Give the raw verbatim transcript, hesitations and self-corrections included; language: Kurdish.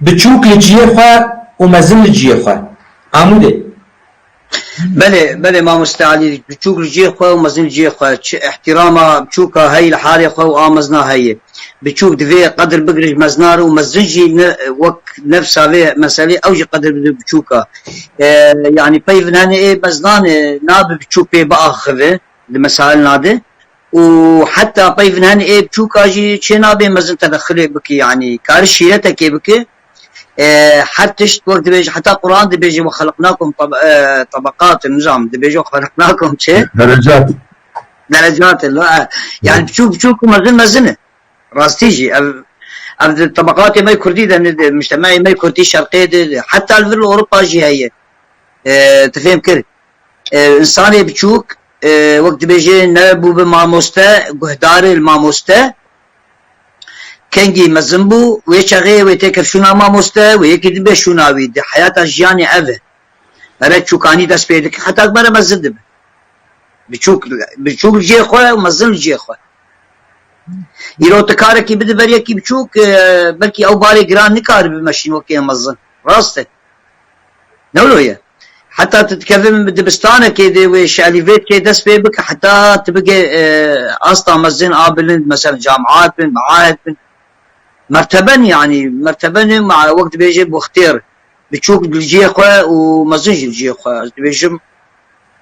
Biçûk li cihê xwe û mezin li cihê xwe. Amûdê. Belê, belê mamoste Elî, biçûk li cihê xwe û mezin li cihê xwe. Çi ihtirama biçûka heye li halê xwe û a mezina heye. Biçûk divê qedir bigire ji mezina re û mezin jî ne, wek nefsa vê meselê ew jî qedir bide biçûka. E, yanî peyvin hene ê mezinan e, nabe biçûk pê biaxive di mesailna de. Û heta peyvin hene ê biçûka jî çê nabe mezin tedexulê bike, yanî kari şîretekê bike. E, her tişt wek dibêje, heta Quran dibêje, "Ve xelqnakum tab-, e, tabaqat", nizam, dibêje, "Ve xelqnakum çi?" Derecat. Derecat, la, e. Yani biçûk biçûk û mezin mezin e. Rastî jî, ev, ev di tabaqatê me kurdî de, ne de, mujtemeyê me kurdî şerqê de, heta li vir li Ewropa jî heye. E, tu fêm kir. E, insanê biçûk, e, wek dibêje, ne bû bi mamoste, guhdarê li mamoste, kengî mezin bû, wê çaxê wê têkir şûna mamoste, wê yekî dibe şûna wî, di heyata jiyanê ev e. Mere çûkanî dest pê dike, heta mere mezin dibe. Biçûk, biçûk li cihê xwe û mezin li cihê xwe. Îro tu karekî bide ber yekî biçûk, e, belkî ew barê giran nikare bimeşîn wekî mezin. Rast e. Ne wilo ye. Heta tu dikeve dibistanekê de wê şelîvêtkê dest pê bike, heta tu bige, e, asta mezin a bilind, mesela camiat bin, meahed bin. Merteben yani, merteben ma wek dibêje buxtêr. Biçûk li cihê xwe û mezin jî li cihê xwe. Ez dibêjim,